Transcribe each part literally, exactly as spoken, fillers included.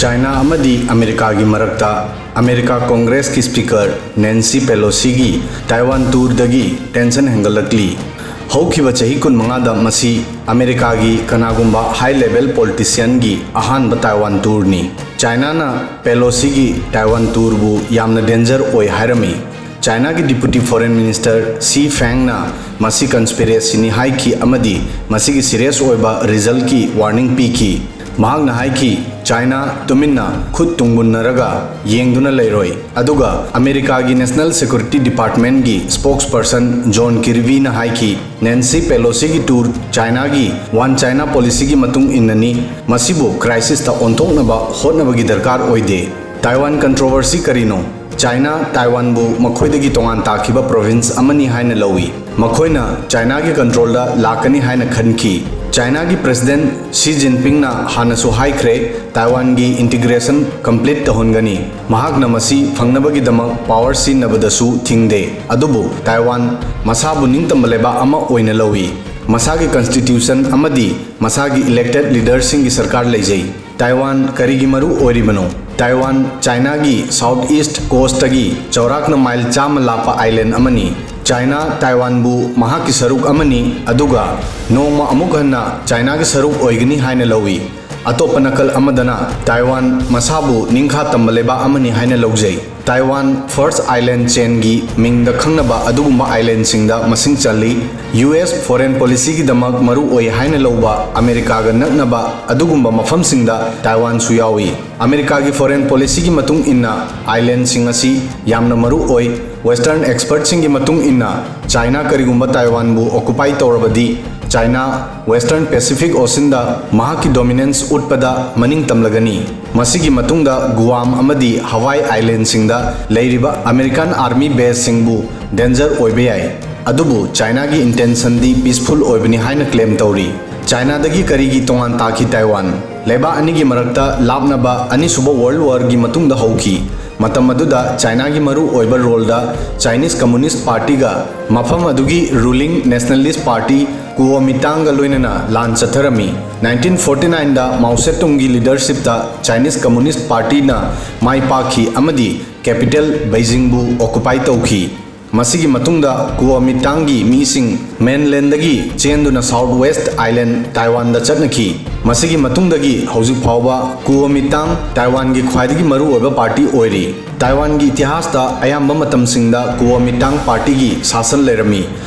China ꯑꯃꯗꯤ ꯑꯃꯦꯔꯤꯀꯥꯒꯤ ꯃꯔꯛꯇ ꯑꯃꯦꯔꯤꯀꯥ ꯀꯣꯡꯒ꯭ꯔꯦꯁꯀꯤ ꯁ꯭ꯄꯤꯀꯔ ꯅꯦꯟꯁꯤ ꯄꯦꯂꯣꯁꯤꯒꯤ ꯇꯥꯏꯋꯥꯟ ꯇꯨꯔꯗꯒꯤ ꯇꯦꯟꯁꯟ ꯍꯦꯟꯒꯠꯂꯛꯂꯤ꯫ ꯍꯧꯈꯤꯕ ꯆꯍꯤ ꯀꯨꯟꯃꯉꯥꯗ ꯃꯁꯤ ꯑꯃꯦꯔꯤꯀꯥꯒꯤ ꯀꯅꯥꯒꯨꯝꯕ ꯍꯥꯏ ꯂꯦꯚꯦꯜ ꯄꯣꯂꯤꯇꯤꯁꯤꯌꯟꯒꯤ ꯑꯍꯥꯟꯕ ꯇꯥꯏꯋꯥꯟ ꯇꯨꯔꯅꯤ꯫ ꯆꯥꯏꯅꯥꯅ ꯄꯦꯂꯣꯁꯤꯒꯤ ꯇꯥꯏꯋꯥꯟ ꯇꯨꯔꯕꯨ ꯌꯥꯝꯅ ꯗꯦꯟꯖꯔ ꯑꯣꯏ ꯍꯥꯏꯔꯝꯃꯤ꯫ ꯆꯥꯏꯅꯥꯒꯤ ꯗꯤꯄꯨꯇꯤ ꯐꯣꯔꯦꯟ ꯃꯤꯅꯤꯁꯇꯔ ꯁꯤ ꯐꯦꯡꯅ ꯃꯁꯤ ꯀꯟꯁꯄꯤꯔꯦꯁꯤꯅꯤ ꯍꯥꯏꯈꯤ ꯑꯃꯗꯤ ꯃꯁꯤꯒꯤ ꯁꯤꯔꯤꯌꯁ ꯑꯣꯏꯕ ꯔꯤꯖꯜꯀꯤ ꯋꯥꯔꯅꯤꯡ ꯄꯤꯈꯤ꯫ ꯃꯍꯥꯛꯅ ꯍꯥꯏꯈꯤ, "ꯆꯥꯏꯅꯥ ꯇꯨꯃꯤꯟꯅ ꯈꯨꯠ ꯇꯨꯡꯒꯨꯟꯅꯔꯒ ꯌꯦꯡꯗꯨꯅ ꯂꯩꯔꯣꯏ"꯫ ꯑꯗꯨꯒ ꯑꯃꯦꯔꯤꯀꯥꯒꯤ ꯅꯦꯁꯅꯦꯜ ꯁꯦꯀ꯭ꯌꯨꯔꯤꯇꯤ ꯗꯤꯄꯥꯔꯠꯃꯦꯟꯒꯤ ꯁ꯭ꯄꯣꯛꯁ ꯄꯔꯁꯟ ꯖꯣꯟ ꯀꯤꯔꯕꯤꯅ ꯍꯥꯏꯈꯤ, "ꯅꯦꯟꯁꯤ ꯄꯦꯂꯣꯁꯤꯒꯤ ꯇꯨꯔ ꯆꯥꯏꯅꯥꯒꯤ ꯋꯥꯟ ꯆꯥꯏꯅꯥ ꯄꯣꯂꯤꯁꯤꯒꯤ ꯃꯇꯨꯡ ꯏꯟꯅꯅꯤ꯫ ꯃꯁꯤꯕꯨ ꯀ꯭ꯔꯥꯏꯁꯤꯁꯇ ꯑꯣꯟꯊꯣꯛꯅꯕ ꯍꯣꯠꯅꯕꯒꯤ ꯗꯔꯀꯥꯔ ꯑꯣꯏꯗꯦ"꯫ ꯇꯥꯏꯋꯥꯟ ꯀꯟꯇ꯭ꯔꯣꯚꯔꯁꯤ ꯀꯔꯤꯅꯣ? ꯆꯥꯏꯅꯥ ꯇꯥꯏꯋꯥꯟꯕꯨ ꯃꯈꯣꯏꯗꯒꯤ ꯇꯣꯉꯥꯟ ꯇꯥꯈꯤꯕ ꯄ꯭ꯔꯣꯚꯤꯟꯁ ꯑꯃꯅꯤ ꯍꯥꯏꯅ ꯂꯧꯏ꯫ ꯃꯈꯣꯏꯅ ꯆꯥꯏꯅꯥꯒꯤ ꯀꯟꯇ꯭ꯔꯣꯜꯗ ꯂꯥꯛꯀꯅꯤ ꯍꯥꯏꯅ ꯈꯟꯈꯤ꯫ ꯆꯥꯏꯅꯥꯒꯤ ꯄ꯭ꯔꯦꯁꯤꯗꯦꯟꯠ ꯁꯤ ꯖꯤꯟꯄꯤꯡꯅ ꯍꯥꯟꯅꯁꯨ ꯍꯥꯏꯈ꯭ꯔꯦ, ꯇꯥꯏꯋꯥꯟꯒꯤ ꯏꯟꯇꯤꯒ꯭ꯔꯦꯁꯟ ꯀꯝꯄ꯭ꯂꯤꯠ ꯇꯧꯍꯟꯒꯅꯤ꯫ ꯃꯍꯥꯛꯅ ꯃꯁꯤ ꯐꯪꯅꯕꯒꯤꯗꯃꯛ ꯄꯥꯋꯔ ꯁꯤꯖꯤꯟꯅꯕꯗꯁꯨ ꯊꯤꯡꯗꯦ꯫ ꯑꯗꯨꯕꯨ ꯇꯥꯏꯋꯥꯟ ꯃꯁꯥꯕꯨ ꯅꯤꯡꯇꯝꯕ ꯂꯩꯕꯥꯛ ꯑꯃ ꯑꯣꯏꯅ ꯂꯧꯏ꯫ ꯃꯁꯥꯒꯤ ꯀꯟꯁꯇꯤꯇ꯭ꯌꯨꯁꯟ ꯑꯃꯗꯤ ꯃꯁꯥꯒꯤ ꯏꯂꯦꯛꯇꯦꯗ ꯂꯤꯗꯔꯁꯤꯡꯒꯤ ꯁꯔꯀꯥꯔ ꯂꯩꯖꯩ꯫ ꯇꯥꯏꯋꯥꯟ ꯀꯔꯤꯒꯤ ꯃꯔꯨ ꯑꯣꯏꯔꯤꯕꯅꯣ? ꯇꯥꯏꯋꯥꯟ ꯆꯥꯏꯅꯥꯒꯤ ꯁꯥꯎꯊ ꯏꯁ꯭ꯠ ꯀꯣꯁ꯭ꯇꯇꯒꯤ ꯆꯥꯎꯔꯥꯛꯅ ꯃꯥꯏꯜ ꯆꯥꯝꯃ ꯂꯥꯞꯄ ꯑꯥꯏꯂꯦꯟꯗ ꯑꯃꯅꯤ꯫ ꯆꯥꯏꯅꯥ ꯇꯥꯏꯋꯥꯟꯕꯨ ꯃꯍꯥꯛꯀꯤ ꯁꯔꯨꯛ ꯑꯃꯅꯤ, ꯑꯗꯨꯒ ꯅꯣꯡꯃ ꯑꯃꯨꯛ ꯍꯟꯅ ꯆꯥꯏꯅꯥꯒꯤ ꯁꯔꯨꯛ ꯑꯣꯏꯒꯅꯤ ꯍꯥꯏꯅ ꯂꯧꯏ꯫ ꯑꯇꯣꯞꯄ ꯅꯥꯀꯜ ꯑꯃꯗꯅ, ꯇꯥꯏꯋꯥꯟ ꯃꯁꯥꯕꯨ ꯅꯤꯡꯈꯥ ꯇꯝꯕ ꯂꯩꯕꯥꯛ ꯑꯃꯅꯤ ꯍꯥꯏꯅ ꯂꯧꯖꯩ꯫ ꯇꯥꯏꯋꯥꯟ ꯐꯥꯔꯁ꯭ꯠ ꯑꯥꯏꯂꯦꯟꯗ ꯆꯦꯟꯒꯤ ꯃꯤꯡꯗ ꯈꯪꯅꯕ ꯑꯗꯨꯒꯨꯝꯕ ꯑꯥꯏꯂꯦꯟꯗꯁꯤꯡꯗ ꯃꯁꯤꯡ ꯆꯜꯂꯤ꯫ ꯌꯨ ꯑꯦꯁ ꯐꯣꯔꯦꯟ ꯄꯣꯂꯤꯁꯤꯒꯤꯗꯃꯛ ꯃꯔꯨ ꯑꯣꯏ ꯍꯥꯏꯅ ꯂꯧꯕ ꯑꯃꯦꯔꯤꯀꯥꯒ ꯅꯛꯅꯕ ꯑꯗꯨꯒꯨꯝꯕ ꯃꯐꯝꯁꯤꯡꯗ ꯇꯥꯏꯋꯥꯟꯁꯨ ꯌꯥꯎꯏ꯫ ꯑꯃꯦꯔꯤꯀꯥꯒꯤ ꯐꯣꯔꯦꯟ ꯄꯣꯂꯤꯁꯤꯒꯤ ꯃꯇꯨꯡ ꯏꯟꯅ, ꯑꯥꯏꯂꯦꯟꯗꯁꯤꯡ ꯑꯁꯤ ꯌꯥꯝꯅ ꯃꯔꯨ ꯑꯣꯏ꯫ ꯋꯦꯁ꯭ꯇꯔꯟ ꯑꯦꯛꯁꯄꯔꯠꯁꯤꯡꯒꯤ ꯃꯇꯨꯡ ꯏꯟꯅ, ꯆꯥꯏꯅꯥ ꯀꯔꯤꯒꯨꯝꯕ ꯇꯥꯏꯋꯥꯟꯕꯨ ꯑꯣꯀꯨꯄꯥꯏ ꯇꯧꯔꯕꯗꯤ, ꯆꯥꯏꯅꯥ ꯋꯦꯁ꯭ꯇꯔꯟ ꯄꯦꯁꯤꯐꯤꯛ ꯑꯣꯁꯤꯟꯗ ꯃꯍꯥꯛꯀꯤ ꯗꯣꯃꯤꯅꯦꯟꯁ ꯎꯠꯄꯗ ꯃꯅꯤꯡ ꯇꯝꯂꯒꯅꯤ꯫ ꯃꯁꯤꯒꯤ ꯃꯇꯨꯡꯗ ꯒꯨꯋꯥꯝ ꯑꯃꯗꯤ ꯍꯋꯥꯏ ꯑꯥꯏꯂꯦꯟꯗꯁꯤꯡꯗ ꯂꯩꯔꯤꯕ ꯑꯃꯦꯔꯤꯀꯥꯟ ꯑꯥꯔꯃꯤ ꯕꯦꯖꯁꯤꯡꯕꯨ ꯗꯦꯟꯖꯔ ꯑꯣꯏꯕ ꯌꯥꯏ꯫ ꯑꯗꯨꯕꯨ ꯆꯥꯏꯅꯥꯒꯤ ꯏꯟꯇꯦꯟꯁꯟꯗꯤ ꯄꯤꯁꯐꯨꯜ ꯑꯣꯏꯕꯅꯤ ꯍꯥꯏꯅ ꯀ꯭ꯂꯦꯝ ꯇꯧꯔꯤ꯫ ꯆꯥꯏꯅꯥꯗꯒꯤ ꯀꯔꯤꯒꯤ ꯇꯣꯉꯥꯟ ꯇꯥꯈꯤ ꯇꯥꯏꯋꯥꯟ? ꯂꯩꯕꯥꯛ ꯑꯅꯤꯒꯤ ꯃꯔꯛꯇ ꯂꯥꯞꯅꯕ ꯑꯅꯤꯁꯨꯕ ꯋꯥꯔꯜꯗ ꯋꯥꯔꯒꯤ ꯃꯇꯨꯡꯗ ꯍꯧꯈꯤ꯫ ꯃꯇꯝ ꯑꯗꯨꯗ ꯆꯥꯏꯅꯥꯒꯤ ꯃꯔꯨ ꯑꯣꯏꯕ ꯔꯣꯜꯗ ꯆꯥꯏꯅꯤꯁ ꯀꯝꯃꯨꯅꯤꯁ꯭ꯠ ꯄꯥꯔꯇꯤꯒ ꯃꯐꯝ ꯑꯗꯨꯒꯤ ꯔꯨꯂꯤꯡ ꯅꯦꯁꯅꯦꯂꯤꯁ꯭ꯠ ꯄꯥꯔꯇꯤ, ꯀꯨꯑꯣꯃꯤꯇꯥꯡꯒ ꯂꯣꯏꯅꯅ ꯂꯥꯟ ꯆꯠꯊꯔꯝꯃꯤ꯫ ꯅꯥꯏꯟꯇꯤꯟ ꯐꯣꯔꯇꯤ ꯅꯥꯏꯟꯗ ꯃꯥꯎ ꯁꯦ ꯇꯨꯡꯒꯤ ꯂꯤꯗꯔꯁꯤꯞꯇ ꯆꯥꯏꯅꯤꯁ ꯀꯝꯃꯨꯅꯤꯁ ꯄꯥꯔꯇꯤꯅ ꯃꯥꯏ ꯄꯥꯛꯈꯤ ꯑꯃꯗꯤ ꯀꯦꯄꯤꯇꯦꯜ ꯕꯩꯖꯤꯡꯕꯨ ꯑꯣꯀꯨꯄꯥꯏ ꯇꯧꯈꯤ꯫ ꯃꯁꯤꯒꯤ ꯃꯇꯨꯡꯗ ꯀꯨꯑꯣꯃꯤꯇꯥꯡꯒꯤ ꯃꯤꯁꯤꯡ ꯃꯦꯟꯂꯦꯟꯗꯒꯤ ꯆꯦꯟꯗꯨꯅ ꯁꯥꯎꯠ ꯋꯦꯁ꯭ꯠ ꯑꯥꯏꯂꯦꯟ ꯇꯥꯏꯋꯥꯟꯗ ꯆꯠꯅꯈꯤ꯫ ꯃꯁꯤꯒꯤ ꯃꯇꯨꯡꯗꯒꯤ ꯍꯧꯖꯤꯛ ꯐꯥꯎꯕ ꯀꯨꯑꯣꯃꯤꯇꯥꯡ ꯇꯥꯏꯋꯥꯟꯒꯤ ꯈ꯭ꯋꯥꯏꯗꯒꯤ ꯃꯔꯨꯑꯣꯏꯕ ꯄꯥꯔꯇꯤ ꯑꯣꯏꯔꯤ꯫ ꯇꯥꯏꯋꯥꯟꯒꯤ ꯏꯇꯤꯍꯥꯁꯇ ꯑꯌꯥꯝꯕ ꯃꯇꯝꯁꯤꯡꯗ ꯀꯨꯑꯣꯃꯤꯇꯥꯡ ꯄꯥꯔꯇꯤꯒꯤ ꯁꯥꯁꯟ ꯂꯩꯔꯝꯃꯤ꯫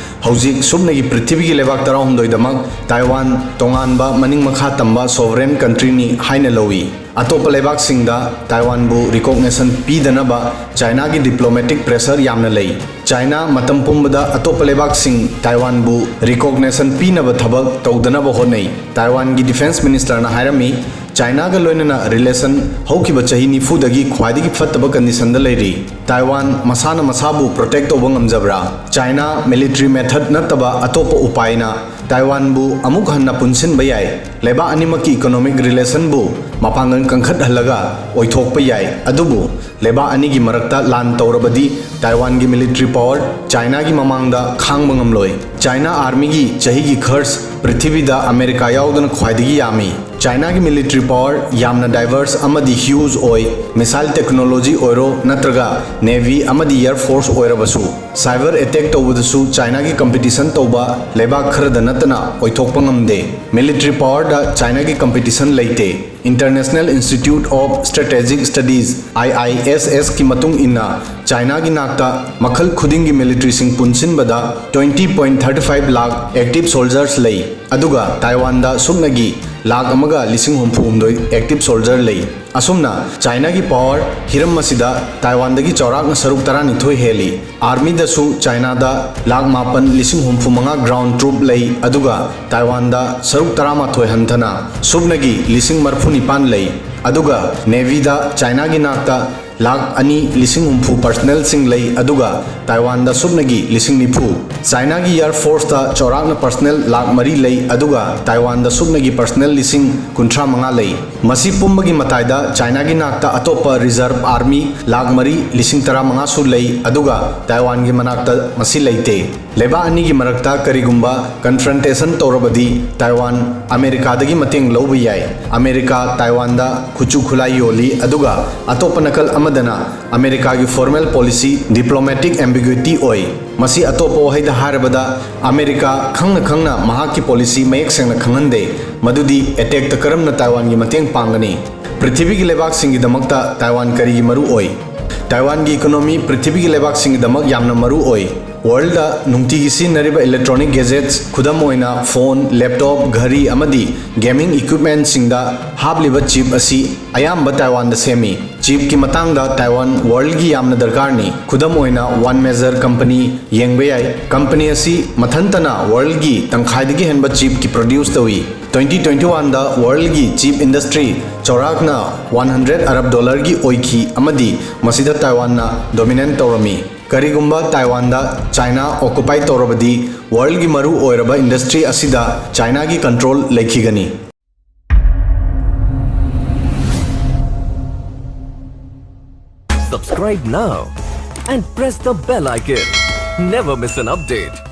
ꯍꯧꯖꯤꯛ ꯁꯨꯞꯅꯒꯤ ꯄ꯭ꯔꯤꯊꯤꯕꯤꯒꯤ ꯂꯩꯕꯥꯛ ꯇꯔꯥꯍꯨꯝꯗꯣꯏꯗꯃꯛ ꯇꯥꯏꯋꯥꯟ ꯇꯣꯉꯥꯟꯕ ꯃꯅꯤꯡ ꯃꯈꯥ ꯇꯝꯕ sovereign countryꯅꯤ ꯍꯥꯏꯅ ꯂꯧꯏ꯫ ꯑꯇꯣꯞꯄ ꯂꯩꯕꯥꯛꯁꯤꯡꯗ ꯇꯥꯏꯋꯥꯟꯕꯨ recognition ꯄꯤꯗꯅꯕ ꯆꯥꯏꯅꯥꯒꯤ diplomatic pressure ꯌꯥꯝꯅ ꯂꯩ꯫ ꯆꯥꯏꯅꯥ ꯃꯇꯝ ꯄꯨꯝꯕꯗ ꯑꯇꯣꯞꯄ ꯂꯩꯕꯥꯛꯁꯤꯡ ꯇꯥꯏꯋꯥꯟꯕꯨ recognition ꯄꯤꯅꯕ ꯊꯕꯛ ꯇꯧꯗꯅꯕ ꯍꯣꯠꯅꯩ꯫ ꯇꯥꯏꯋꯥꯟꯒꯤ ꯗꯤꯐꯦꯟꯁ ꯃꯤꯅꯤꯁꯇꯔꯅ ꯍꯥꯏꯔꯝꯃꯤ, ꯆꯥꯏꯅꯥꯒ ꯂꯣꯏꯅꯅ relation ꯍꯧꯈꯤꯕ ꯆꯍꯤ ꯅꯤꯐꯨꯗꯒꯤ ꯈ꯭ꯋꯥꯏꯗꯒꯤ ꯐꯠꯇꯕ conditionꯗ ꯂꯩꯔꯤ꯫ ꯇꯥꯏꯋꯥꯟ ꯃꯁꯥꯅ ꯃꯁꯥꯕꯨ protect ꯇꯧꯕ ꯉꯝꯖꯕ꯭ꯔꯥ? ꯆꯥꯏꯅꯥ military method ꯅꯠꯇꯕ ꯑꯇꯣꯞꯄ ꯎꯄꯥꯏꯅ ꯇꯥꯏꯋꯥꯟꯕꯨ ꯑꯃꯨꯛ ꯍꯟꯅ ꯄꯨꯟꯁꯤꯟꯕ ꯌꯥꯏ꯫ ꯂꯩꯕꯥꯛ ꯑꯅꯤꯃꯛꯀꯤ economic relationꯕꯨ ꯃꯄꯥꯡꯒꯜ ꯀꯟꯈꯠꯍꯜꯂꯒ ꯑꯣꯏꯊꯣꯛꯄ ꯌꯥꯏ꯫ ꯑꯗꯨꯕꯨ ꯂꯩꯕꯥꯛ ꯑꯅꯤꯒꯤ ꯃꯔꯛꯇ ꯂꯥꯟ ꯇꯧꯔꯕꯗꯤ ꯇꯥꯏꯋꯥꯟꯒꯤ military power ꯆꯥꯏꯅꯥꯒꯤ ꯃꯃꯥꯡꯗ ꯈꯥꯡꯕ ꯉꯝꯂꯣꯏ꯫ ꯆꯥꯏꯅꯥ armyꯒꯤ ꯆꯍꯤꯒꯤ ꯈꯔꯆ ꯄ꯭ꯔꯤꯊꯤꯕꯤꯗ ꯑꯃꯦꯔꯤꯀꯥ ꯌꯥꯎꯗꯅ ꯈ꯭ꯋꯥꯏꯗꯒꯤ ꯌꯥꯝꯃꯤ꯫ ꯆꯥꯏꯅꯥꯒꯤ military power ꯌꯥꯝꯅ diverse ꯑꯃꯗꯤ huge ꯑꯣꯏ꯫ Missile technology ꯑꯣꯏꯔꯣ ꯅꯠꯇ꯭ꯔꯒ navy ꯑꯃꯗꯤ air force ꯑꯣꯏꯔꯕꯁꯨ, cyber attack ꯇꯧꯕꯗꯁꯨ ꯆꯥꯏꯅꯥꯒꯤ competition ꯇꯧꯕ ꯂꯩꯕꯥꯛ ꯈꯔꯗ ꯅꯠꯇꯅ ꯑꯣꯏꯊꯣꯛꯄ ꯉꯝꯗꯦ꯫ Military powerꯗ ꯆꯥꯏꯅꯥꯒꯤ competition ꯂꯩꯇꯦ꯫ International Institute of Strategic Studies, IISSꯀꯤ ꯃꯇꯨꯡ ꯏꯟꯅ, ꯆꯥꯏꯅꯥꯒꯤ ꯅꯥꯛꯇ ꯃꯈꯜ ꯈꯨꯗꯤꯡꯒꯤ militaryꯁꯤꯡ ꯄꯨꯟꯁꯤꯟꯕꯗ twenty point thirty five lakh active soldiers ꯂꯩ, ꯑꯗꯨꯒ ꯇꯥꯏꯋꯥꯟꯗ ꯁꯨꯞꯅꯒꯤ ꯂꯥꯈ ꯑꯃꯒ ꯂꯤꯁꯤꯡ ꯍꯨꯝꯐꯨ ꯍꯨꯝꯗꯣꯏ active soldier ꯂꯩ꯫ ꯑꯁꯨꯝꯅ, ꯆꯥꯏꯅꯥꯒꯤ power ꯍꯤꯔꯝ ꯑꯁꯤꯗ ꯇꯥꯏꯋꯥꯟꯗꯒꯤ ꯆꯥꯎꯔꯥꯛꯅ ꯁꯔꯨꯛ ꯇꯔꯥꯅꯤꯊꯣꯏ ꯍꯦꯜꯂꯤ꯫ Armyꯗꯁꯨ ꯆꯥꯏꯅꯥꯗ ꯂꯥꯈ ꯃꯥꯄꯟ ꯂꯤꯁꯤꯡ ꯍꯨꯝꯐꯨ ꯃꯉꯥ ground troop ꯂꯩ, ꯑꯗꯨꯒ ꯇꯥꯏꯋꯥꯟꯗ ꯁꯔꯨꯛ ꯇꯔꯥꯃꯥꯊꯣꯏ ꯍꯟꯊꯅ ꯁꯨꯞꯅꯒꯤ ꯂꯤꯁꯤꯡ ꯃꯔꯤꯐꯨ ꯅꯤꯄꯥꯟ ꯂꯩ꯫ ꯑꯗꯨꯒ navyꯗ ꯆꯥꯏꯅꯥꯒꯤ ꯅꯥꯛꯇ ꯂꯥꯈ ꯑꯅꯤ ꯂꯤꯁꯤꯡ ꯍꯨꯝꯐꯨ ꯄꯔꯁꯅꯦꯜꯁꯤꯡ ꯂꯩ, ꯑꯗꯨꯒ ꯇꯥꯏꯋꯥꯟꯗ ꯁꯨꯞꯅꯒꯤ ꯂꯤꯁꯤꯡ ꯅꯤꯐꯨ꯫ ꯆꯥꯏꯅꯥꯒꯤ ꯑꯦꯌꯔ ꯐꯣꯔꯁꯇ ꯆꯥꯎꯔꯥꯛꯅ ꯄꯔꯁꯅꯦꯜ ꯂꯥꯈ ꯃꯔꯤ ꯂꯩ, ꯑꯗꯨꯒ ꯇꯥꯏꯋꯥꯟꯗ ꯁꯨꯞꯅꯒꯤ ꯄꯔꯁꯅꯦꯜ ꯂꯤꯁꯤꯡ ꯀꯨꯟꯊ꯭ꯔꯥ ꯃꯉꯥ ꯂꯩ꯫ ꯃꯁꯤ ꯄꯨꯝꯕꯒꯤ ꯃꯇꯥꯏꯗ ꯆꯥꯏꯅꯥꯒꯤ ꯅꯥꯛꯇ ꯑꯇꯣꯞꯄ ꯔꯤꯖꯔꯚ ꯑꯥꯔꯃꯤ ꯂꯥꯈ ꯃꯔꯤ ꯂꯤꯁꯤꯡ ꯇꯔꯥꯃꯉꯥꯁꯨ ꯂꯩ, ꯑꯗꯨꯒ ꯇꯥꯏꯋꯥꯟꯒꯤ ꯃꯅꯥꯛꯇ ꯃꯁꯤ ꯂꯩꯇꯦ꯫ ꯂꯩꯕꯥꯛ ꯑꯅꯤꯒꯤ ꯃꯔꯛꯇ ꯀꯔꯤꯒꯨꯝꯕ ꯀꯟꯐ꯭ꯔꯟꯇꯦꯁꯟ ꯇꯧꯔꯕꯗꯤ ꯇꯥꯏꯋꯥꯟ ꯑꯃꯦꯔꯤꯀꯥꯗꯒꯤ ꯃꯇꯦꯡ ꯂꯧꯕ ꯌꯥꯏ꯫ ꯑꯃꯦꯔꯤꯀꯥ ꯇꯥꯏꯋꯥꯟꯗ ꯈꯨꯠꯁꯨ ꯈꯨꯠꯂꯥꯏ ꯌꯣꯜꯂꯤ, ꯑꯗꯨꯒ ꯑꯇꯣꯞꯄ ꯅꯥꯀꯜ ꯑꯃꯗꯅ ꯑꯃꯦꯔꯤꯀꯥꯒꯤ ꯐꯣꯔꯃꯦꯜ ꯄꯣꯂꯤꯁꯤ ꯗꯤꯄ꯭ꯂꯣꯃꯦꯇꯤꯛ ꯑꯦꯝꯕꯤꯒ꯭ꯌꯨꯇꯤ ꯑꯣꯏ꯫ ꯃꯁꯤ ꯑꯇꯣꯞꯄ ꯋꯥꯍꯩꯗ ꯍꯥꯏꯔꯕꯗ, ꯑꯃꯦꯔꯤꯀꯥ ꯈꯪꯅ ꯈꯪꯅ ꯃꯍꯥꯛꯀꯤ ꯄꯣꯂꯤꯁꯤ ꯃꯌꯦꯛ ꯁꯦꯡꯅ ꯈꯪꯍꯟꯗꯦ, ꯃꯗꯨꯗꯤ ꯑꯦꯇꯦꯛꯇ ꯀꯔꯝꯅ ꯇꯥꯏꯋꯥꯟꯒꯤ ꯃꯇꯦꯡ ꯄꯥꯡꯒꯅꯤ꯫ ꯄ꯭ꯔꯤꯊꯤꯕꯤꯒꯤ ꯂꯩꯕꯥꯛꯁꯤꯡꯒꯤꯗꯃꯛꯇ ꯇꯥꯏꯋꯥꯟ ꯀꯔꯤꯒꯤ ꯃꯔꯨ ꯑꯣꯏ? ꯇꯥꯏꯋꯥꯟꯒꯤ ꯏꯀꯣꯅꯣꯃꯤ ꯄ꯭ꯔꯤꯊꯤꯕꯤꯒꯤ ꯂꯩꯕꯥꯛꯁꯤꯡꯒꯤꯗꯃꯛ ꯌꯥꯝꯅ ꯃꯔꯨ ꯑꯣꯏ꯫ ꯋꯥꯔꯜꯗ ꯅꯨꯡꯇꯤꯒꯤ ꯁꯤꯖꯤꯟꯅꯔꯤꯕ ꯏꯂꯦꯛꯇ꯭ꯔꯣꯅꯤꯛ ꯒꯦꯖꯦꯠꯁ, ꯈꯨꯗꯝ ꯑꯣꯏꯅ ꯐꯣꯟ, ꯂꯦꯞꯇꯣꯞ, ꯘꯔꯤ ꯑꯃꯗꯤ ꯒꯦꯃꯤꯡ ꯏꯀ꯭ꯋꯤꯞꯃꯦꯟꯠꯁꯤꯡꯗ ꯍꯥꯞꯂꯤꯕ ꯆꯤꯞ ꯑꯁꯤ ꯑꯌꯥꯝꯕ ꯇꯥꯏꯋꯥꯟꯗ ꯁꯦꯝꯃꯤ꯫ ꯆꯤꯞꯀꯤ ꯃꯇꯥꯡꯗ ꯇꯥꯏꯋꯥꯟ ꯋꯥꯔꯜꯗꯒꯤ ꯌꯥꯝꯅ ꯗꯔꯀꯥꯔꯅꯤ꯫ ꯈꯨꯗꯝ ꯑꯣꯏꯅ ꯋꯥꯟ ꯃꯦꯖꯔ ꯀꯝꯄꯅꯤ ꯌꯦꯡꯕ ꯌꯥꯏ꯫ ꯀꯝꯄꯅꯤ ꯑꯁꯤ ꯃꯊꯟꯇꯅ ꯋꯥꯔꯜꯗꯒꯤ ꯇꯪꯈꯥꯏꯗꯒꯤ ꯍꯦꯟꯕ ꯆꯤꯞꯀꯤ ꯄ꯭ꯔꯣꯗ꯭ꯌꯨꯁ ꯇꯧꯏ꯫ ꯇ꯭ꯋꯦꯟꯇꯤ ꯇ꯭ꯋꯦꯟꯇꯤ ꯋꯥꯟꯗ ꯋꯥꯔꯜꯗꯒꯤ ꯆꯤꯞ ꯏꯟꯗꯁꯇ꯭ꯔꯤ ꯆꯥꯎꯔꯥꯛꯅ ꯋꯥꯟ ꯍꯟꯗ꯭ꯔꯦꯠ ꯑꯔꯕ ꯗꯣꯂꯔꯒꯤ ꯑꯣꯏꯈꯤ, ꯑꯃꯗꯤ ꯃꯁꯤꯗ ꯇꯥꯏꯋꯥꯟꯅ ꯗꯣꯃꯤꯅꯦꯠ ꯇꯧꯔꯝꯃꯤ꯫ ꯀꯔꯤꯒꯨꯝꯕ ꯇꯥꯏꯋꯥꯟꯗ ꯆꯥꯏꯅꯥ ꯑꯣꯀꯨꯄꯥꯏ ꯇꯧꯔꯕꯗꯤ, ꯋꯥꯔꯜꯗꯒꯤ ꯃꯔꯨ ꯑꯣꯏꯔꯕ ꯏꯟꯗꯁꯇ꯭ꯔꯤ ꯑꯁꯤꯗ ꯆꯥꯏꯅꯥꯒꯤ control ꯂꯩꯈꯤꯒꯅꯤ꯫ Subscribe now and press the bell icon. Never miss an update.